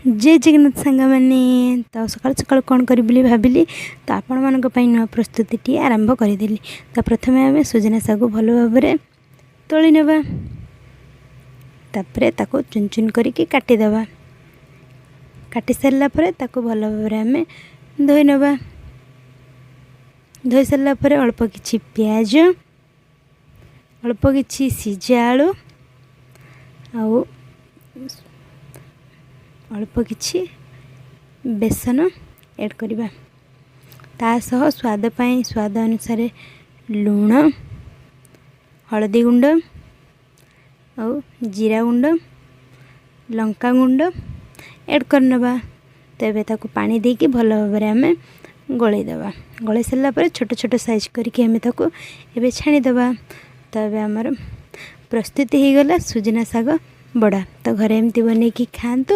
ଜୟ ଜଗନ୍ନାଥ ସାଙ୍ଗମାନେ। ତ ସକାଳୁ ସକାଳୁ କ'ଣ କରିବି ବୋଲି ଭାବିଲି, ତ ଆପଣମାନଙ୍କ ପାଇଁ ନୂଆ ପ୍ରସ୍ତୁତିଟି ଆରମ୍ଭ କରିଦେଲି। ତ ପ୍ରଥମେ ଆମେ ସୁଜନା ଶାଗକୁ ଭଲ ଭାବରେ ତୋଳି ନେବା, ତାପରେ ତାକୁ ଚୁନ ଚୁନ କରିକି କାଟିଦେବା। କାଟି ସାରିଲା ପରେ ତାକୁ ଭଲ ଭାବରେ ଆମେ ଧୋଇ ନେବା। ଧୋଇ ସାରିଲା ପରେ ଅଳ୍ପ କିଛି ପିଆଜ, ଅଳ୍ପ କିଛି ସିଝା ଆଳୁ ଆଉ ଅଳ୍ପ କିଛି ବେସନ ଆଡ଼୍ କରିବା। ତା ସହ ସ୍ୱାଦ ପାଇଁ, ସ୍ୱାଦ ଅନୁସାରେ ଲୁଣ, ହଳଦୀ ଗୁଣ୍ଡ ଆଉ ଜିରା ଗୁଣ୍ଡ, ଲଙ୍କା ଗୁଣ୍ଡ ଆଡ଼୍ କରିନେବା। ତ ଏବେ ତାକୁ ପାଣି ଦେଇକି ଭଲ ଭାବରେ ଆମେ ଗୋଳେଇ ଦେବା। ଗୋଳେଇ ସାରିଲା ପରେ ଛୋଟ ଛୋଟ ସାଇଜ୍ କରିକି ଆମେ ତାକୁ ଏବେ ଛାଣିଦେବା। ତ ଏବେ ଆମର ପ୍ରସ୍ତୁତି ହେଇଗଲା ସୁଜନା ଶାଗ ବଡ଼ା। ତ ଘରେ ଏମିତି ବନେଇକି ଖାଆନ୍ତୁ।